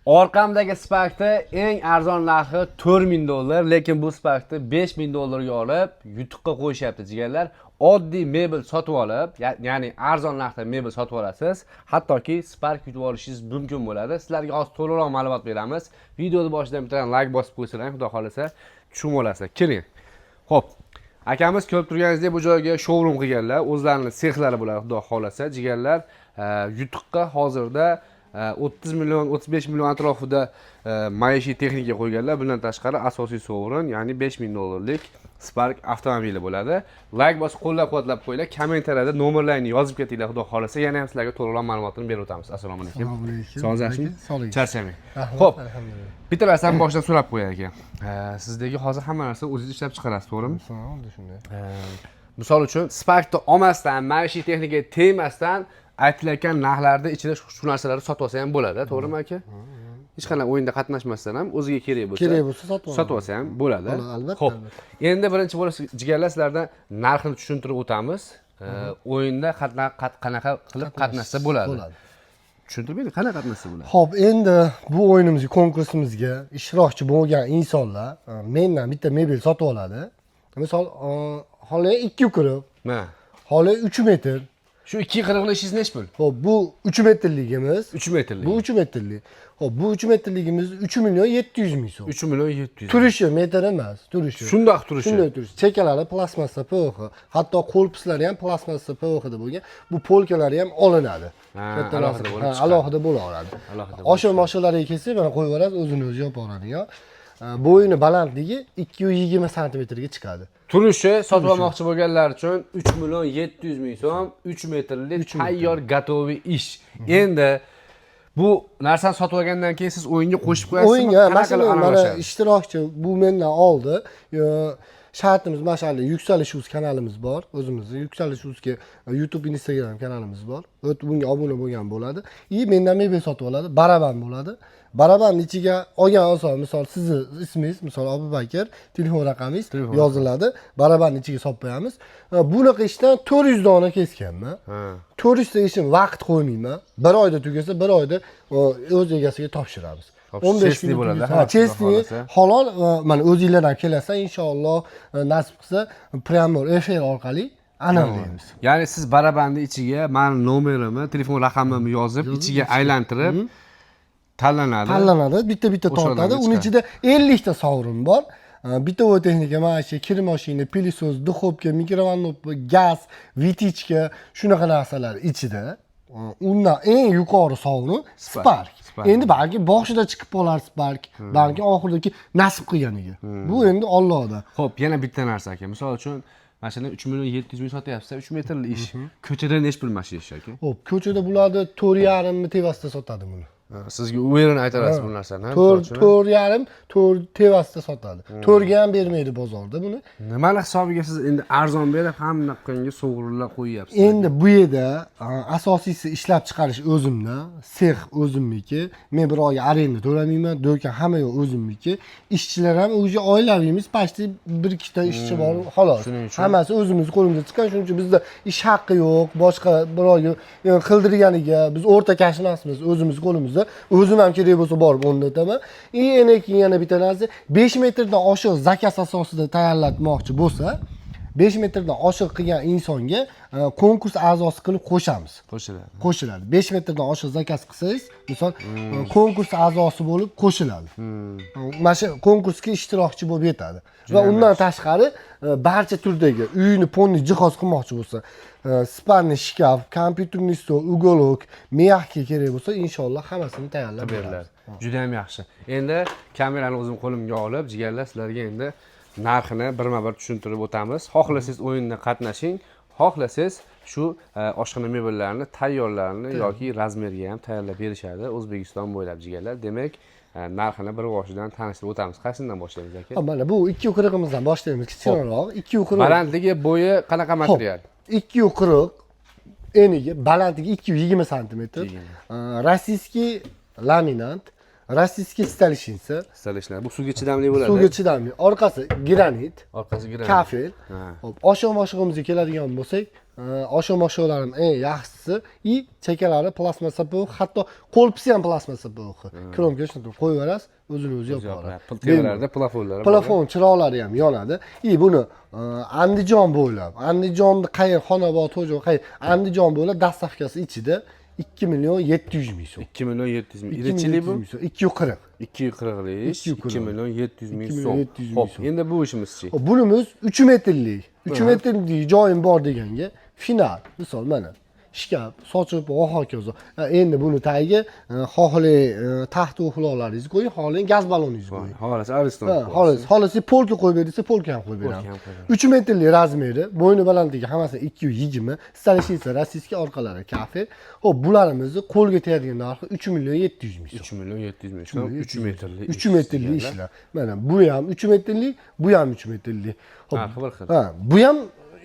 Orqamdagi Sparkda eng arzon narxi 4000 dollar, lekin bu Sparkni 5000 dollarga olib yutuqqa qo'yishyapti, jigarlar. Oddiy mebel sotib olib, ya'ni arzon narxda mebel sotib olasiz, hattoki Spark yutib olishingiz mumkin bo'ladi. Sizlarga hozir to'liqroq ma'lumot beramiz. Videoni boshidan bitta like bosib qo'ysanglar, xudo xohlasa tushunib olasizlar. Keling. Xo'p, akamiz, ko'rib turganingizdek, bu joyga showroom qilganlar, o'zlarini sexlari bo'ladi, xudo xohlasa, jigarlar. Yutuqqa hozirda 30 million, 35 million atrofida maishiy texnika qo'yganlar. Bundan tashqari asosiy sovrin, ya'ni 5000 dollarlik Spark avtomobili bo'ladi. Like bosib qo'llab-quvvatlab qo'yinglar, kommentariyada nomerlaringni yozib ketinglar, xudo xohlasa yana ham sizlarga to'liqroq ma'lumotini berib o'tamiz. Assalomu alaykum. Assalomu alaykum. Sog'ingiz yaxshimi? Sog'lik. Charchamang. Rahmat, Xo'p, alhamdulillah. Bitta narsani boshidan so'rab qo'yay, aka. Sizdagi hozir hamma narsa o'zingiz ishlab chiqarasiz, to'g'rimi? Xuddi shunday. Misol uchun, Sparkni olmasdan, maishiy texnikaga tegmasdan, aytilayotgan narxlarda ichida shu narsalarni sotib olsa ham bo'ladi, to'g'rimi, aka? Hech qanday o'yinda qatnashmasdan ham o'ziga kerak bo'lsa, Kerak bo'lsa sotib oladi. Sotib olsa ham bo'ladi. Bo'ladi, albatta, Xo'p, albatta. endi birinchi bo'lib, jigarlar, sizlardan narxini tushuntirib o'tamiz. O'yinda qanaqa qilib qatnashsa bo'ladi? Bo'ladi. Tushuntirib bering, qanaqa qatnashsa bo'ladi? Xo'p, endi bu o'yinimizga, konkursimizga ishtirokchi bo'lgan insonlar mendan bitta mebel sotib oladi. Misol, xohlang 2,40, Ma. xohlang 3 metr. Shu 2,40 li ishingiz nechi pul? Xo'p, bu 3 metrligimiz. 3 metrlik. Bu 3 metrlik. Xo'p, bu 3 metrligimiz 3 million 700 ming so'm. 3 million 700. Turishi metr emas, turishi. Shundoq turishi. Shunday turishi. Chekalari plastmassa PVC, hatto korpuslari ham plastmassa PVC da bo'lgan. Bu polkalari ham olinadi. Ha, Katta alohida narsa. bo'lib Ha, chiqadi. Alohida bo'la oladi. Alohida. Oshiq moshinlarga kelsak, mana qo'yib yuborasiz, o'zini o'zi yopaveradigan. Bo'yini balandligi 220 santimetrga chiqadi. Turishi sotib olmoqchi bo'lganlar uchun 3 million 700 ming so'm, 3 metrli 3 metr. Tayyor, готовый ish. Endi bu narsani sotib olgandan keyin siz o'yinga qo'shib qo'yasizmi? O'yinga Qanaqa qilib masalan, mana aralashadi? Ishtirokchi bu mendan oldi. Shartimiz mana shu Yuksalish uz kanalimiz bor, o'zimizni Yuksalish uzga YouTube, Instagram kanalimiz bor. O'tib bunga obuna bo'lgan bo'ladi и mendan mebel sotib oladi, baraban bo'ladi. Barabanni ichiga olgan oson, misol, sizni ismingiz, misol, Abubakir, telefon raqamingiz Telefon. yoziladi, barabanni ichiga solib qo'yamiz. Bunaqa ishdan 400 dona kesganman. 400 ta ishim vaqt qo'ymayman, bir oyda tugasa, bir oyda o'z egasiga topshiramiz. Hop, 15 честный kunda bo'ladi, tugasa, ha, hammasi, xudo честный, xohlasa. Halol mana o'zinglar ham kelasan, inshaalloh, nasib qilsa, прямой efir orqali aniqlaymiz. Ya'ni siz barabanni ichiga mani nomerimni, telefon raqamimni yozib, ichiga aylantirib tanlanadi. Tanlanadi, bitta bitta O'sha tortadi. odamga Uni chiqadi. ichida 50 ta sovrin bor. Бытовой texnika, mana shu kir mashina, пылесос, духовка, mikrovolnovka, gaz, вытяжка, shunaqa narsalar ichida. Undan eng yuqori sovrin Spark. Spark. Endi balki boshida chiqib qolar Spark, balki oxiridagi nasib qilganiga. Bu endi Ollohda. Xo'p, yana bitta narsa, aka. Misol uchun, mana shuni 3 million 700 ming sotyapsiz, 3 metrli ish. Ko'chada nechi pul mana shu ish, aka? Xo'p, ko'chada bularni 4,5 mi tevasida sotadi buni. Sizga уверен aytasiz bu narsani, ha, misol 4, uchun? 4,5, 4 tevasida sotadi. 4 ga ham bermaydi bozorda buni. Nimani hisobiga siz endi arzon berib, hamma qilganga sovrinlar qo'yyapsiz? Endi bu yerda asosiysi ishlab chiqarish o'zimda, sex o'zimniki. Men bir oyga arenda to'lamayman, do'kon, hamma yoq o'zimniki. Ishchilar ham уже oilaviymiz, почти bir ikkita ishchi bor, xolos. Shuning uchun- Hammasi o'zimiz qo'limizda chiqqan, shuning uchun bizda ish haqqi yo'q, boshqa birovga qildirganiga biz o'rta kash emasmiz, o'zimiz qo'limizda. O'zim ham kerak bo'lsa borib o'rnataman. И yana keyin yana bitta narsa, 5 metrdan oshiq zakaz asosida tayyorlatmoqchi bo'lsa, 5 metrdan oshiq qilgan insonga konkurs a'zosi qilib qo'shamiz. Qo'shiladi. Qo'shiladi. 5 metrdan oshiq zakaz qilsangiz, misol, konkurs a'zosi bo'lib qo'shiladi. Mana shu konkursga ishtirokchi bo'lib yetadi. Va undan tashqari barcha turdagi uyni полный jihoz qilmoqchi bo'lsa, спальный shkaf, компьютерный stol, уголок, мягкий kerak bo'lsa, inshaalloh hammasini tayyorlab Beriladi. beramiz. Juda ham yaxshi. Endi kamerani o'zim qo'limga olib, jigarlar, sizlarga endi narxini birma-bir tushuntirib o'tamiz. Xohlasangiz, o'yinda qatnashing, xohlasangiz, shu oshxona mebellarini tayyorlarini yoki razmerga ham tayyorlab berishadi O'zbekiston bo'ylab, jigarlar. Demak, narxini bir boshidan tanishtirib o'tamiz. Qaysidan boshlaymiz, aka? Ha, mana bu 2,40 imizdan boshlaymiz, kichkinaroq, 2,40. Balandligi, bo'yi qanaqa material? 2,40 eniga, balandligi 220 santimetr. Российский laminat, российский столешница. Столешница. Bu suvga chidamli bo'ladi. Suvga chidamli. Orqasi granit, Orqasi granit. Kafel. Ha. Hop, oshiq moshig'imizga keladigan bo'lsak, Osho mosholarım eng yaxshisi и chekalari plastmassa pux, hatto qo'lpisi ham plastmassa pux. Kromka shunday qo'yib yuborasiz, o'zini o'zi yopib yuboradi. Tevalarida plafonlar. Plafon chiroqlari ham yonadi. И buni Andijon bo'ylab, Andijonni qayer, Xonobod, To'jo, qayer, Andijon bo'ylab доставка si ichida 2 million 700 ming so'm. 2 million 700 ming. 2 Nechilik bu? million 700 ming so'm. 240. 240lik ish, 240. 2 million 700 ming 2 so'm. million 700 ming Xo'p, so'm. endi bu ishimizchi? Hop, bunimiz 3 metrlik. 3 metrlik joyim bor deganga final. Misol mana shkaf, sochib va hokazo. Ha, endi buni tagiga xohlang taxt uxloqlaringizni qo'ying, xohlang gaz balloningizni qo'ying. Xohlasa Ariston. Ha, xolos, xohlasa polka qo'yib bersa, polka ham qo'yib Polka ham beramiz. qo'yib beramiz. 3 metrlik razmeri, bo'yni balandligi hammasi 220, столешница российский, orqalari kafe. Xo'p, bularimizni qo'lga tegadigan narxi 3 million 700 ming so'm. 3 million 700 ming so'm, 3 metrlik. 3 metrlik ishlar. Mana bu ham 3 metrlik, bu ham 3 metrlik. Xo'p, Narxi bir xil. ha, bu ham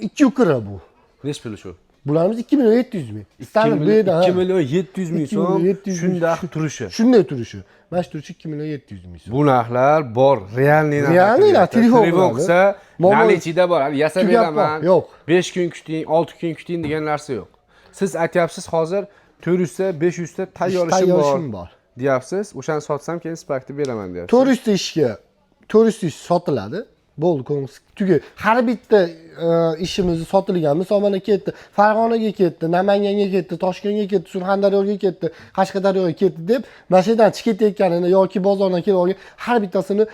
240 bu. Nechi puli shu? Bularimiz 2 million 700 ming. 2 Standart bu yerda, ha. 2 million 700 ming 2 million so'm 700 ming. shunday turishi. Shunday turishi. Mana shu turishi 2 million 700 ming so'm. Bu narxlar bor, реальный narx. Реальный narx, telefon Telefon qiladi. qilsa, Muammo- наличие da bor. Hali yasab Tugab beraman. bor, yo'q. 5 kun kuting, 6 kun kuting degan narsa yo'q. Siz aytyapsiz hozir 400 ta, 500 ta tayyor ishim Tayyor bor. ishim bor. Deyapsiz. O'shani sotsam keyin Sparkni beraman deyapsiz. 400 ta ishga 400 ta ish sotiladi. Bo'ldi, ko'ngil tugay. Har bitta ishimizni sotilgan. Misol mana ketdi, Farg'onaga ketdi, Namanganga ketdi, Toshkentga ketdi, Surxondaryoga ketdi, Qashqadaryoga ketdi deb mana shu yerdan chiqib ketayotganini yoki bozordan kelib olgan har bittasini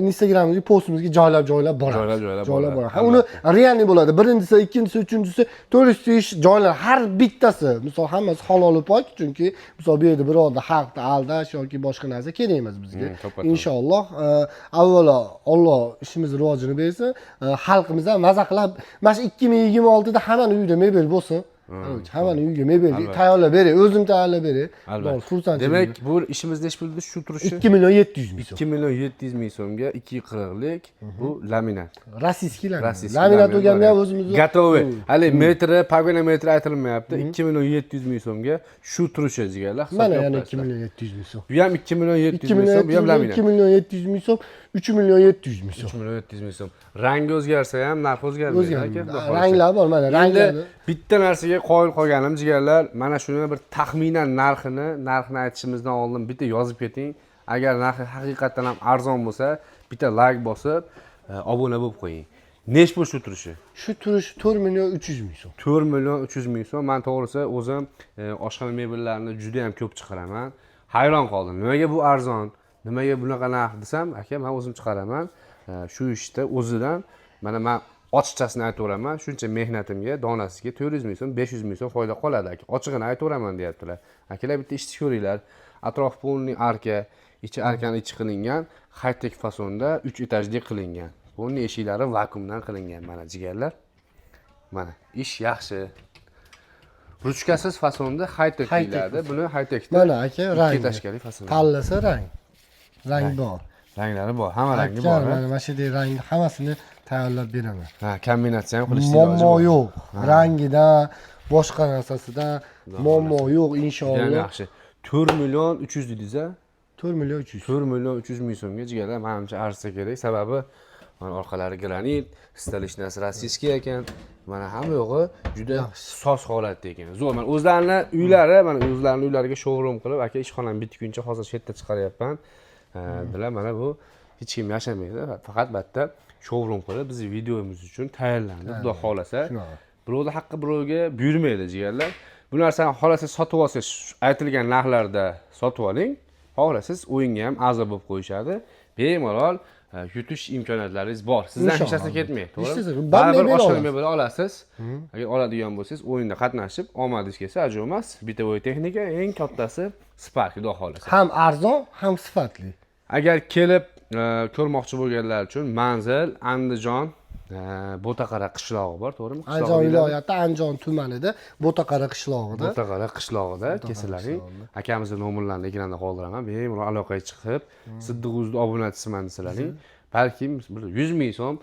Instagramimizga, postimizga joylab joylab boramiz. Joylab-joylab Joylab boradi. boramiz. Ha, uni реальный bo'ladi. Birinchisi, ikkinchisi, uchinchisi 400 ta ish joylar har bittasi. Misol hammasi halol va pok, chunki misol bu yerda birovni xalqni aldash yoki boshqa narsa kerak emas bizga. To'ppa to'g'ri. Inshaalloh, avvalo Alloh ishimiz rivojini bersin, xalqimiz ham maza qilib, mana shu 2026 da hammani uyida mebel bo'lsin. Hammani uyiga mebel tayyorlab beray, o'zim tayyorlab beray. Albatta. Xursandchilik. Demak, bu ishimiz nechi puldi shu turishi? 2 million 700 ming so'm. 2 million 700 ming so'mga 240lik bu laminat. Российский laminat. Российский Laminat bo'lganda ham o'zimizni Готовый. Hali metri, pogona metri aytilmayapti. 2 million 700 ming so'mga shu turishi jigarlar. Mana Hisobga yana qo'yasizlar. 2 million 700 ming so'm. Bu ham 2 million 700 2 ming million so'm, bu ham 700 laminat. 2 million 700 ming so'm, 3 million 700 ming so'm. 3 million 700 ming so'm. Rangi o'zgarsa ham narxi o'zgarmaydi. O'zgarmaydi. Aka, xudo xohlasa. Ranglar bor mana, Endi ranglarni. bitta narsaga qoyil qolganim jigarlar, mana shuni bir taxminan narxini aytishimizdan oldin bitta yozib keting. Agar narxi haqiqatdan ham arzon bo'lsa, bitta like bosib, obuna bo'lib qo'ying. Nech pul shu turishi? Shu turish 4 million 300 ming so'm. 4 million 300 ming so'm. Men to'g'risi o'zim oshxona mebellarini juda ham ko'p chiqaraman. Hayron qoldim. Nimaga bu arzon? Nimaga bunaqa narx desam, aka, men o'zim chiqaraman. Shu ishda o'zidan mana men ochiqchasini aytaveraman. Shuncha mehnatimga donasiga 400 ming so'm, 500 ming so'm foyda qoladi aka. Ochig'ini aytaveraman deyaptilar. Akalar bitta ishni ko'ringlar. Atrof полный arka, ichi arkani ichi qilingan, high-tech fasonda 3 etajli qilingan. Buning eshiklari vakuumdan qilingan mana jigarlar. Mana ish yaxshi. Ruchkasiz fasonda high-tech High-tech. deyiladi. Buni high-techda Mana aka ikki rang. etажkali fason. Tanlasa rang. Rang bor. Ranglari bor, hamma rangi Aka, bor. mana shu yerda rangni hammasini tayyorlab beraman. Ha, kombinatsiya ham qilishni Muammo yo'q. Rangidan, boshqa narsasidan muammo yo'q Juda ham inshaalloh. yaxshi. 4 million 300 dedingiz a? 4 million 300. 4 million 300 ming so'mga jigarlar manimcha arzisa kerak. Sababi mana orqalari granit, столешница si российский ekan. Mana hamma yo'g'i juda soz holatda ekan. Zo'r. Mana o'zlarini uylari, mana o'zlarini uylariga showroom qilib, aka ishxonam bitguncha hozir shu yerda chiqaryapman. Dedilar, mana bu hech kim yashamaydi, faqat bu yerda showroom qilib bizni videomiz uchun tayyorlandi. Xudo xohlasa. Shunaqa. Birovni haqqi birovga buyurmaydi jigarlar. Bu narsani xohlasangiz sotib olsangiz aytilgan narxlarda sotib oling. Xohlasangiz o'yinga ham a'zo bo'lib qo'yishadi. Bemalol yutish imkoniyatlaringiz bor. Sizdan hech narsa Inshaalloh. ketmaydi, Hech to'g'rimi? narsa- Baribir mebel oshxona olasiz. mebel olasiz. Agar oladigan bo'lsangiz, o'yinda qatnashib, omadingiz kelsa ajab emas. Бытовой texnika eng kattasi Spark, xudo xohlasa. Ham arzon, ham sifatli. Agar kelib ko'rmoqchi bo'lganlar uchun manzil Andijon, Bo'taqara qishlog'i bor, to'g'rimi? Qishlog'i Andijon deyiladi. viloyati Andijon tumanida Bo'taqara qishlog'ida. Bo'taqara qishlog'ida kelsalaring, akamizni nomerlarini ekranda qoldiraman. Bemalol aloqaga chiqib, Siddiq o'zni obunachisiman desalaring, balkim bir 100 ming so'm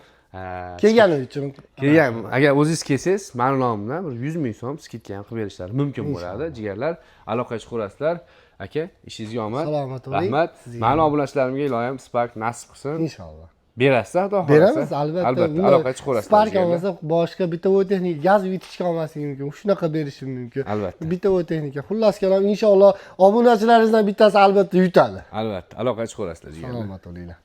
Kelgani uchun kelgan, agar o'zingiz kelsangiz, mani nomimdan bir 100 ming so'm скидка ham qilib berishlari mumkin bo'ladi. Jigarlar, aloqaga chiqaverasizlar. Aka, ishingizga omad. Salomat bo'ling. Rahmat. Sizga Mani obunachilarimga iloyim Spark nasib qilsin. Inshaalloh. Berasiz, xudo xohlasa. Beramiz, albatta. Albatta, Buni aloqa chiqaverasizlar. Spark Jigarlar. olmasa, boshqa бытовой texnika, gaz вытяжка olmasligi mumkin, shunaqa berishim mumkin. Albatta. Бытовой texnika. Xullas kalom, inshaalloh obunachilaringizdan bittasi albatta yutadi. Albatta, aloqa chiqaverasizlar, jigarlar. Salomat bo'linglar.